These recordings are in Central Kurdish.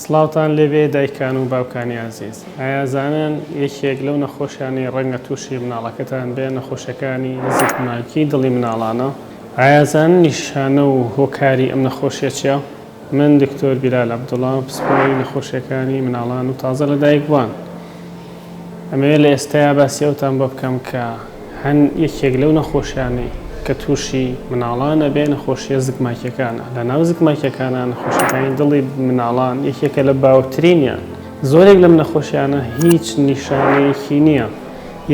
سڵاوتان لێبێ دایکان و باوکانی ئازیز ئایا ئەزانن یەکێک لەو نەخۆشیانەی ڕەنگە تووشی مناڵەکەتان بێ نەخۆشیەکانی زگماکی دڵی مناڵانە؟ ئایا ئەزانن نیشانە و هۆکاری ئەم نەخۆشیە چیە؟ من دکتۆر بیلال عەبدوڵا پسپۆڕی نەخۆشیەکانی مناڵان و تازە لەدایکبووان ئەمەوێ لە ئێستایا باسی ئەوتان بۆ بکەم کە هەن یەکێک لەو نەخۆشیانەی کە تووشی مناڵان ئەبێ نەخۆشیە زگماکیەکانە لە ناو زگماکیەکانا نەخۆشیەکانی دڵی مناڵان یەکێکە لە باوترینیان زۆرێک لەم نەخۆشیانە هیچ نیشانەیەکی نییە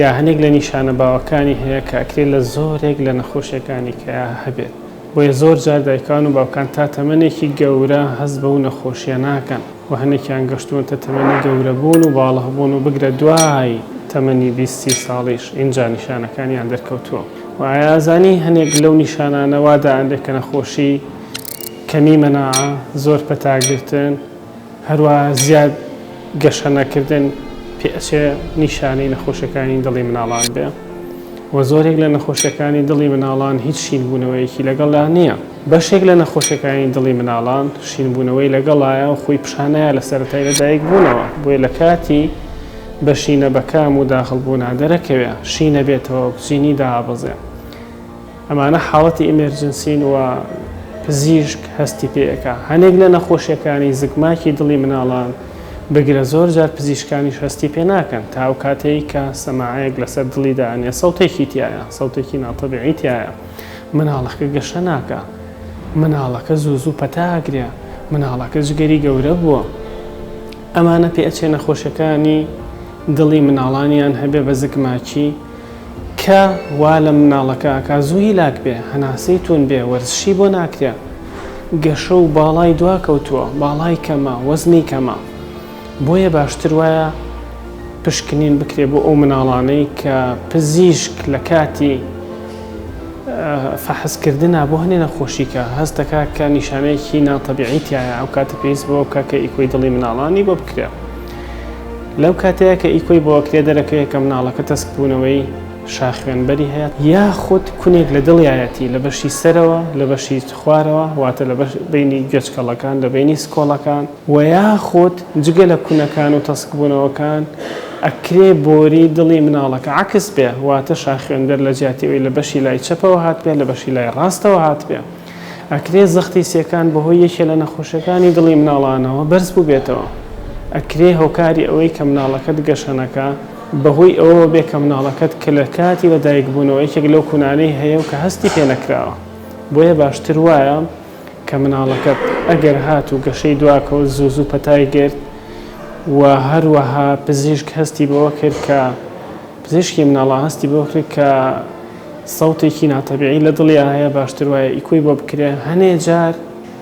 یا هەنێک لە نیشانە باوەکانی هەیە کە ئەکرێ لە زۆرێک لە نەخۆشیەکانی کەیا هەبێت بۆیە زۆر جار دایکان و باوکان تا تەمەنێکی گەورە هەست بەو نەخۆشیە ناکەن و هەنێکیان گەشتوونەتە تەمەنی گەورەبوون و باڵغبوون و بگرە دوای تەمەنی 20 سی ساڵیش ئینجا نیشانەکانیان دەرکەوتووە و ئایا ئەزانی هەنێک لەو نیشانانە وا دائەنرێ کە نەخۆشی کەمی مەناعە، زۆر پەتاگرتن، هەروەها زیاد گەشە نەکردن پێئەچێ نیشانەی نەخۆشیەکانی دڵی مناڵان بێ و زۆرێک لە نەخۆشیەکانی دڵی مناڵان هیچ شینبوونەوەیەکی لەگەڵدا نییە. بەشێک لە نەخۆشیەکانی دڵی مناڵان شینبوونەوەی لەگەڵایە و خۆی پیشانەیە لە سەرەتای لەدایک بوونەوە بۆیە لە کاتی بە شینە بەکام و داخڵ بوونا دەرەکەوێ شینە بێتەوە ئۆکسجینی دابەزێ. ئەمانە حاڵەتی emergency ن و پزیشک هەستی پێ ئەکا. هەنێک لە نەخۆشیەکانی زگماکی دڵی مناڵان بگرە زۆر جار پزیشکانیش هەستی پێ ناکەن تا ئەو کاتەی کە سەماعەیەک لەسەر دڵی دائەنێ سەوتێکی تیایە سەوتێکی ناتەبیعی تیایە مناڵەکە گەشە ناکا مناڵەکە زوو زوو پەتا ئەگرێ مناڵەکە جگەری گەورە بووە ئەمانە پێ ئەچێ نەخۆشیەکانی دڵی مناڵانیان هەبێ بە زگماکی کە وا لە مناڵەکە ئەکا زوو هیلاک بێ، هەناسەی توند بێ، وەرزشی بۆ ناکرێ، گەشە و باڵای دواکەوتووە، باڵای کەمە، وەزنی کەمە. بۆیە باشتر وایە پشکنین بکرێ بۆ ئەو مناڵانەی کە پزیشک لە کاتی فەحس کردنا بۆ هەنێ نەخۆشی کە هەست دەکا کە نیشانەیەکی ناتەبیعی تیایە ئەو کاتە پێویست بەوە بکا کە ئیکۆی دڵی مناڵانی بۆ بکرێ. لەو کاتەیا کە ئیکۆی بۆ ئەکرێ دەرەکەوێ کە مناڵەکە تەسکبوونەوەی شاخوێنبەری هەیە یاخود کونێک لە دڵیایەتی لە بەشی سەرەوە لە بەشی خوارەوە واتە لە بەش بەینی گوێچکەڵەکان لە بەینی سکۆڵەکان وە یاخود جگە لە کونەکان و تەسکبوونەوەکان ئەکرێ بۆری دڵی مناڵەکە عەکس بێ واتە شاخوێنبەر لە جیاتی ئەوەی لە بەشی لای چەپەوە هاتبێ لە بەشی لای ڕاستەوە هاتبێ. ئەکرێ زەختی سیەکان بەهۆی یەکێ لە نەخۆشیەکانی دڵی مناڵانەوە بەرز بوبێتەوە. ئەکرێ هۆکاری ئەوەی کە مناڵەکەت گەشە نەکا بەهۆی ئەوەوە بێ کە مناڵەکەت کە لە کاتی لە دایک بوونەوە یەکێک لەو کونانەی هەیە و کە هەستی پێ نەکراوە. بۆیە باشتر وایە کە مناڵەکەت ئەگەر هاتوو گەشەی دواکەوت زوو زوو پەتای گرت و هەروەها پزیشک هەستی بەوە کرد کە پزیشکی مناڵان هەستی بەوە کرد کە سەوتێکی ناتەبیعی لە دڵیا هەیە باشتر وایە ئیکۆی بۆ بکرێ هەنێ جار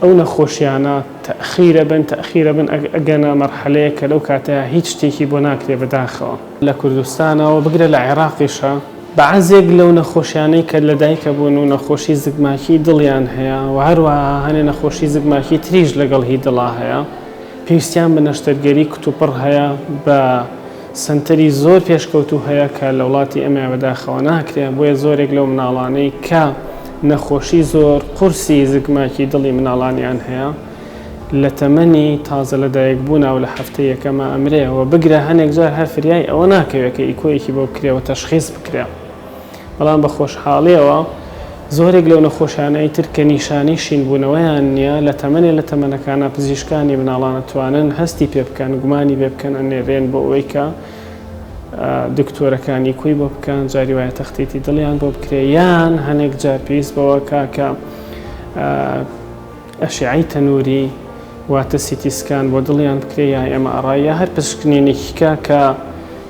ئەو نەخۆشیانە تەئخیرە بن تەئخیرە بن ئەگەنە مەرحەلەیەک کە لەو کاتەیا هیچ شتێکی بۆ ناکرێ بەداخەوە. لە کوردستانەوە بگرە لە عێراقیشا بەعزێک لەو نەخۆشیانەی کە لە دایکە بوون و نەخۆشی زگماکی دڵیان هەیە و هەروەها هەنێ نەخۆشی زگماکی تریش لەگەڵ هی دڵا هەیە پێویستیان بە نەشتەرگەری کتوپڕ هەیە بە سەنتەری زۆر پێشکەوتوو هەیە کە لە وڵاتی ئێمەیا بەداخەوە ناکرێ، بۆیە زۆرێک لەو مناڵانەی کە نەخۆشی زۆر قورسی زگماکی دڵی مناڵانیان هەیە لە تەمەنی تازە لەدایکبوونا و لە هەفتەی یەکەما ئەمرێ و بگرە هەنێک جار هەر فریای ئەوە ناکەوێ کە ئیکۆیەکی بۆ بکرێ و تەشخیس بکرێ. بەڵام بە خۆشحاڵیەوە زۆرێک لەو نەخۆشانەی تر کە نیشانەی شینبوونەوەیان نییە لە تەمەنێ لە تەمەنەکانا پزیشکانی مناڵان ئەتوانن هەستی پێ بکەن گومانی پێ بکەن ئەنێرێن بۆ ئەوەی کە دکتۆرەکانی کوی بۆ بکەن جاری وایە تەختیتی دڵیان بۆ بکرێ یان هەنێک جار پێویست بەوە کا کە ئەشعەی تەنووری واتە CT scan بۆ دڵیان بکرێ یا MRI یا هەر پشکنینێکی کە کە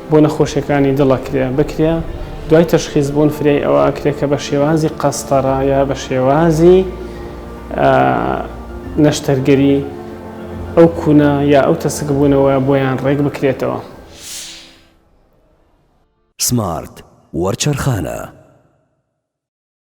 بۆ نەخۆشیەکانی دڵ ئەکرێ بکرێ دوای تەشخیس بوون فریای ئەوە ئەکرێ کە بە شێوازی قەستەڕە یا بە شێوازی نەشتەرگەری ئەو کونە یا ئەو تەسکبوونەوە بۆیان ڕێک بکرێتەوە. سمارت وەرچەرخانە.